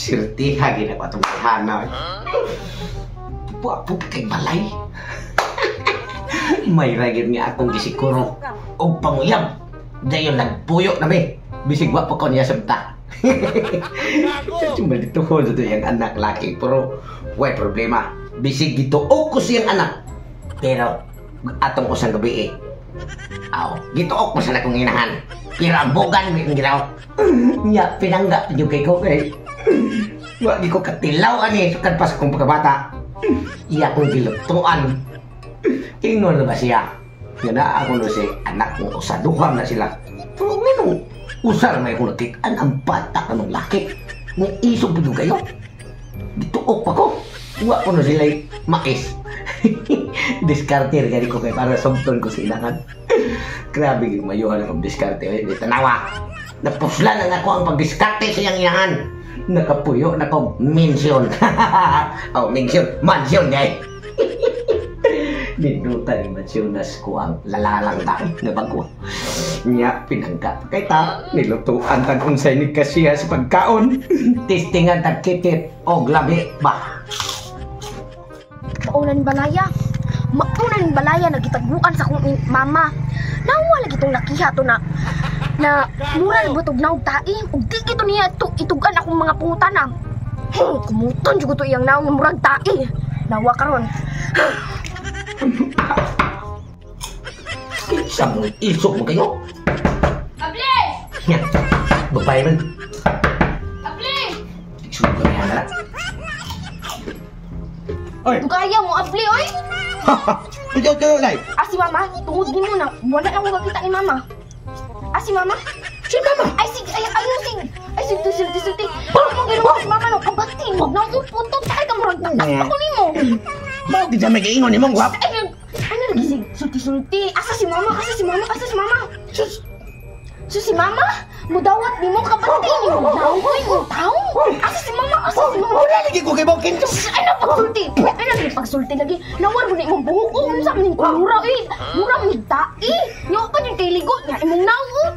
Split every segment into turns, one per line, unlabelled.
Sirtiha gid ako atong bayhana. Wa po kay balay. May ra gid nga akong gisiguro og panguyab. Dayon nagpuyo na mi. Bisig wa pa ko niya sabta. Cuma dituhon sa iyang anak laki, pero way problema. Bisig gituok ko siyang anak. Pero atong usang gabi eh. Aw, gituok mo sa akong inahan. Pero ang bugan may ginaw. Nya pinangga jud kay ko kay wa gi ko katilaw ani sukad pa sa akong pagkabata. Iya akong gilutuan. Ingon na ba siya? Nga na ako no si anak mo usaduhan na sila. Pero ngano usar may akong nakitaan ang bata ka ng laki. Nga isog pa kayo. Gituok pa ko. Wa ko no sila mais. Diskarte rin ko kay para sugton ko sa ilangan. Grabe yung mayuhan akong diskarte. Eh, di tanawa. Napuslan na ako ang pagdiskarte sa iyang ilangan. Nakapuyo na ko mansion. Oh, mansion. Mansion, guys. Nindutan ni mansyonas ko ang lalalang tayo na bago. Nya, pinangka. Kay ta, nilutuan tag unsay ni kasiya sa pagkaon. Testingan tag kitit og labi ba.
Mauna ni Balaya. Mauna ni Balaya nagitaguan sa akong mama. Nawa lagi tong lakiha to na na mura na butog naog tai ug di gito niya ito itugan akong mga pangutana. Kumuton jud ko to iyang naong nga murag tai. Nawa karon.
Kinsa mo isog mo kayo?
Abli!
Nya, babae man.
Abli!
Isog ka niya na. Oy,
Dugaya mo abli oy.
ikaw kayo lay.
Ah, si mama, tungod nimo na wala na ko kakita ni mama. Ah, si mama?
Si mama.
Ay, sig, ay, ay, sig. Ay, sig, sulti, sulti. Ano mo ginawa si mama no? Kabati mo. Naong puto, ay ka murag taas ako nimo.
Mao gid may giingon nimong gwap.
Ay, ano lagi sig, sulti, sulti. Asa si mama? Asa si mama? Asa si mama?
Sus,
So si mama, mudawat nimo kabati nimo. Naong ko yung tao. Asa si mama? Asa si mama?
Wala lagi ko kay Bokin.
Ay, na pagsulti. Ay, na pagsulti lagi. Nawar mo na imong buhok. Oh, unsa man ning kulura eh. Mura man ning tai. Nyaw pa yung kay ligo. Nya imong naong.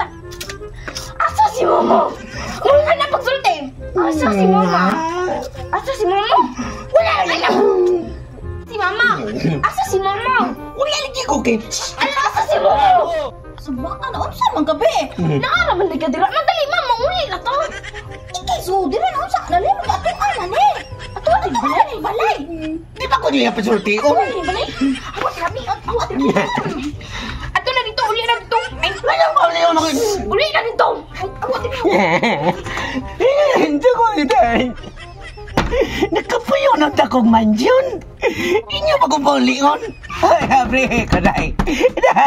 Asa si mama? Wala na pagsulti. Asa si mama? Asa si mama?
Wala lagi.
Ay, si mama. Asa si mama?
Wala lagi ko kay.
Ay, asa si mama?
Subaka na unsa man gabi.
Naa naman di ka dira. Madali mama, uli na to.
Ikay so dira na unsa na limo ka atuan na ni.
Ato na
Balay balay.
Di ba ko niya pasulti
Ato na balay. Ako sabi, ako ato na dito, uli na dito. Ay,
Wala mo ulit ako.
uli na dito. Ay, ako dito.
Hindi ko ito. Nakapuyo na takong mansyon. Inyo pa kong paulion. Ay, abre ko, day. Day.